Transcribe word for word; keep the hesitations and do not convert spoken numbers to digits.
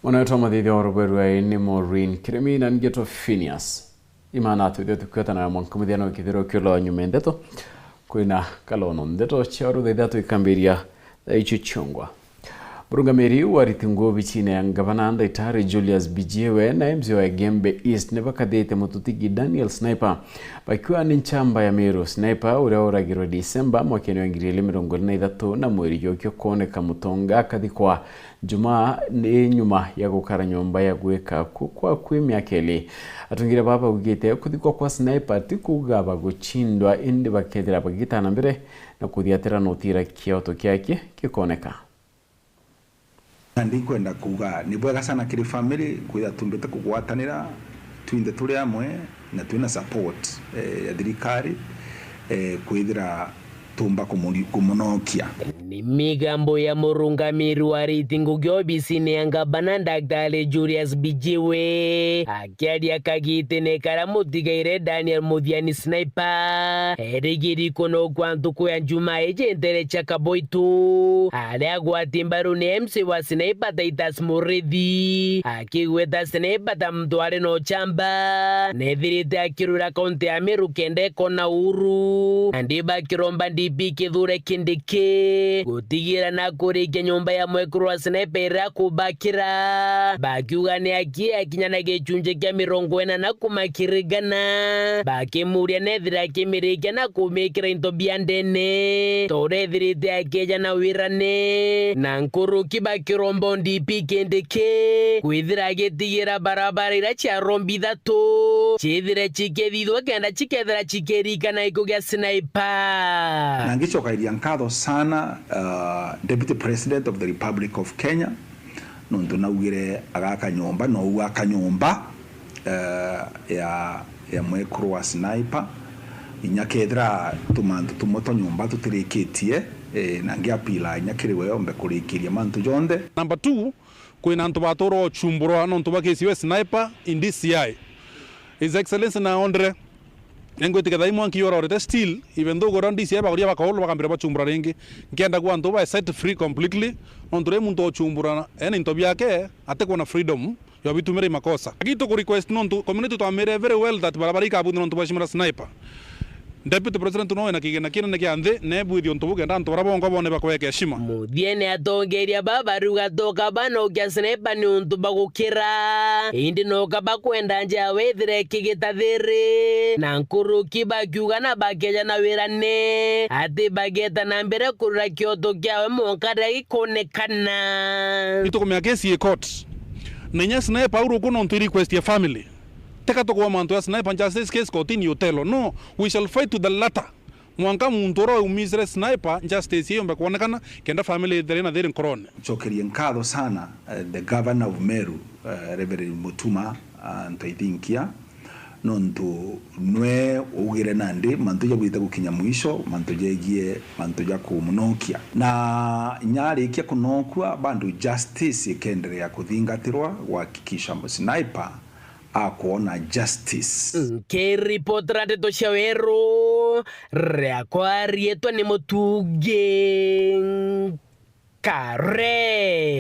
Mwana wetu wa mathithio wa ruberwa ni Maureen Kirimi na ngeto Phineas. Imana twithio tukiotana na mwanka muthia no kithiro kiolo nyuma ndeto. Kwina kalono ndeto cia rutha ithatu ikambiria thaa icio ciongwa. Murungamiri wa riti nguo obisine ya ngavana Ndaitari Julius Bijiwe na M C A wa Igembe East ni bakathite mututigi Daniel Sniper bakiuga ni nchamba ya Meru. Sniper uria uragirwe Disemba mwakene wa ngiri igiri mirongo iri na ithatu na mweri jukio kwoneka Mutonga akathikwa Jumaa ni nyuma ya gukara nyomba ya gwika ku kwa kwi miaka iri. Atongeria baba baugite kuthikwa kwa Sniper ti kuuga bagucindwa, indi bakethira bagitana mbere na kuthiatira na utira kioto kiake gikoneka. Na ndikwenda kuuga ni bwega sana kiri family kwithira tumbite kugwatanira twinthe turi amwe na twina support, eh, ya thirikari, eh, kwithira tumba kumuri-, kumunokia. Ni migambo ya murungamiri wa riti ngugi obisine ya ngavana Daktari Julius Bijiwe akiaria kagitine karia mutigaire Daniel Muthiani Sniper erigiri kunokwa ntuku ya Jumaa iji ntere cia Kaboitu aria agwati mbaru ni M C A wa Sniper Titus Murithi. Akigweta Sniper ta muntu ari na uchamba, nethirite akirwira kaunti ya Meru kenda ikona uru. Nandi bakiromba D P Kithure Kindiki gutigira na kurikia nyomba ya mwekuru wa Sniper iria akubakira, bakiuga ni aki akinya na gicunji kia mirongo ina na kumakirigana, bakimuria nethira akimirikia na kumikira into bia ndene, torethirite akieja na wirane na nkuruki bakiromba D P Kindiki kwithira agitigira barabara iria cia rombi ithatu cithire cikithithwa kenda cikethira cikirikana gikuo gia Sniper. Na ngicokairia nkatho sana, uh, Deputy President of the Republic of Kenya, nontu naugire agaka nyomba, nou aka nyomba, eh, ya, ya mwekuru wa Sniper. Inya kethira tumantu tumwe twa nyomba tutirikitie, eh, na ngiapila inya kiri we ombe kurikiria mantu jonthe. Number two, kwina antu batura uchumbura nontu bwa kesi ya Sniper in D C I. His Excellency naondire, ningwitikia thaa imwe nkiororete still, even though gora D C I bagoria bakaulu bakambira bachumbura ringi. Nkienda kwa antu ba set free completely, nontu ri muntu uchumbura ena into biake, atikwa na freedom ya bitumira makosa. Lakini tuku request nontu community twamire very well that barabara ikabunthwa nontu bwa shimura Sniper. Deputy President no ena kigina kinene kia nthi, nebwithie untu bu kenda antu bara bongwa bone bakweka heshima. Muthiene atongeria baba riuga toka banokia Sniper ni untu bagukira. Indi noka bakwenda nja withire kigita thiri. Na nkuruki bakiuga na bakeja na wirane. Ati bageta na mbere kurira kioto kiawe monka riria gikonekana. Itukumia kesi i court. Na inya Sniper uru kuno ntu request ya family. Teka tukwa mantu ya Sniper justice case kotini Otello. No, we shall fight to the latter. Mwanka muntu uria umisire Sniper justice yombe kwonekana, kenda family ithire na thiri nkorone. Ncokerie nkatho sana, eh, the governor of Meru, eh, Reverend Mutuma, ah, Ntoithinkia, nontu nwe ugire nandi mantu jabwite gukinya mwisho, mantu jegie mantu ja kumunokia. Na nyarikia kunokua, bado justice ikenderea kuthingatirwa, guhakikisha Sniper akwona justice. Nkiripotera ndeto cia weru, riakwa riitwa ni Mutungi Kare.